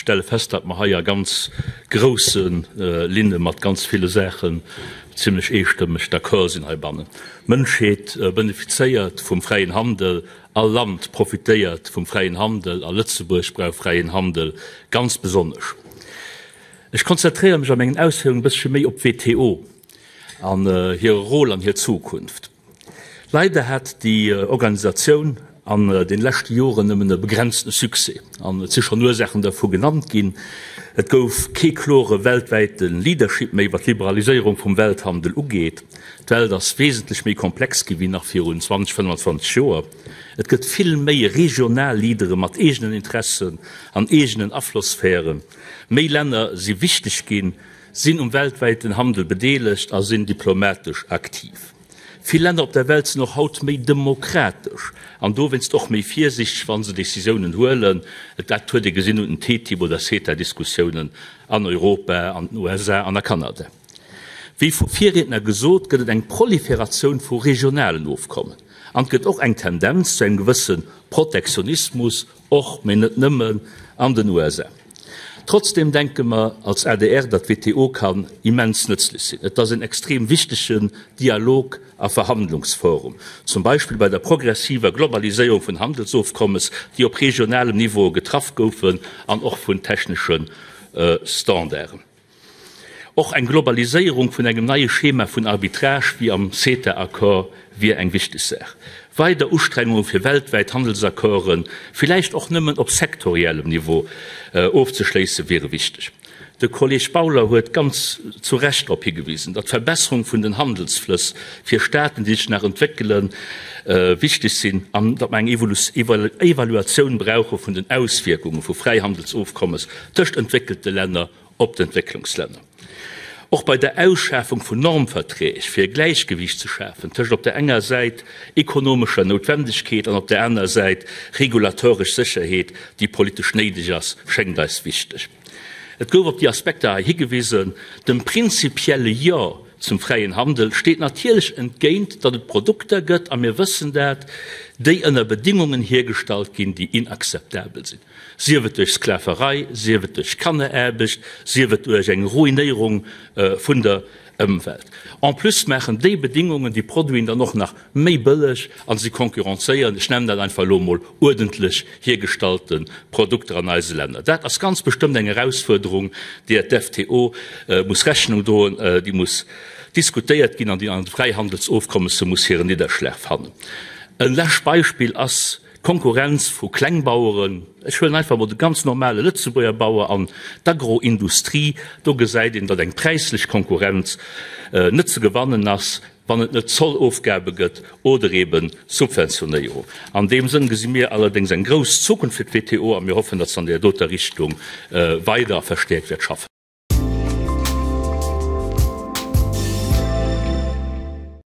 stelle fest, datt mer hei a ganz grousse Linne mat ganz ville Saachen zimlech eestëmmeg d'accord sinn heibannen. D'Mënschheet benefizéiert vum fräien Handel, all Land profitéiert vum fräien Handel a Lëtzebuerg brauch fräien Handel ganz besonnesch. Ech konzentréiere mech a mengen Ausféierungen e bëssche méi op d'WTO an hire Rôle an hir Zukunft. Leider hat déi Organisatioun an den leschte Joren nëmmen e begrenzte Succès, an et si schonn Ursaachen dervu genannt ginn. Et gouf kee klore weltwäite Leadership méi, wat d'Liberaliséierung vum Welthandel ugeet. D'Welt ass wesentlech méi komplex gi wéi nach virun 20, 25 Joer. Et gëtt vill méi regional Leadere mat eegenen Interessen an eegenen Aflossphären. Méi Länner si wichteg ginn, sinn um weltwäiten Handel bedeelegt a sinn diplomatesch aktiv. Vill Länner op der Welt sinn och haut méi demokratesch an dowéinst och méi virsiichteg, wa se Decisiounen huelen. Dat huet ee gesinn un den TTIP oder CETA-Diskussiounen an Europa, an den USA an a Kanada. Wéi vu Virriedner gesot, gëtt et eng Proliferatioun vu regionalen Ofkommen an et gëtt och eng Tendenz zu engem gewësse Protektionismus, Och, mee net nëmmen, an den USA. Trotzdem denke mer als adr, datt d'WTO kann immens nëtzlech sinn. Et ass en extrem wichtegen Dialog a Verhandlungsforum, zum Beispill bei der progressiver Globaliséierung vun Handelsofkommes, déi op regionalem Niveau getraff goufen, an och vun technesche Standarden. Och eng Globaliséierung vun engem neie Schema vun Arbitrage wéi am CETA-Accord wier eng wichteg Saach. Weider Ustrengunge fir weltwäit Handelsaccorden, villäicht och nëmmen op sektoriellem Niveau, ofzeschléisse wiere wichteg. De Kolleg Bauler huet ganz zu Recht drop higewisen, datt d'Verbesserung vun den Handelsflëss fir Staaten, déi sech nach entwéckelen, wichteg sinn an datt mer eng Evaluatioun brauche vun den Auswierkunge vu Fräihandelsofkommes tëscht entwéckelte Länner op d'Entwécklungslänner. Och bei der Ausschafung vun Normverträg, fir e Gläichgewiicht ze schafen tëscht op der enger Säit ekonomescher Noutwendegkeet an op der anerer Säit regulatoresch Sécherheet, déi politesch néideg ass, schéngt eis wichteg. Et gouf op déi Aspekter hei higewisen. Dem prinzipielle Jo zum fräien Handel steet natierlech entgéint, datt et Produkter gëtt, a mir wëssen dat, déi ënner Bedingungen hiergestallt ginn, déi inakzeptabel sinn. Sief et duerch Sklaverei, sief et duerch Kanneraarbecht, sief et duerch eng Ruinéierung vun der Ëmwelt. En plus maachen déi Bedingungen déi Produiten dann och nach méi bëlleg a si concurrenzéieren, ech nennen dat einfach elo emol, uerdentlech hiergestallte Produkter an eise Länner. Dat ass ganz bestëmmt eng Erausfuerderung, deeër d'FTO muss Rechnung droen, déi muss diskutéiert ginn an déi an de Fräihandelsofkommesse muss hiren Nidderschlag fannen. E lescht Beispill ass D'Konkurrenz vu Klengbaueren, ech huelen einfach mol de ganz normale Lëtzebuerger Bauer an d'Agroindustrie, do gesäit een, datt eng präislech Konkurrenz net ze gewannen ass, wann et net Zollofgabe gëtt oder ebe Subventionéierung. An deem Sënn gesi mir allerdéngs eng grouss Zukunft fir d'WTO a mir hoffen, datt se an där doter Richtung weider a verstäerkt wäert schaffen.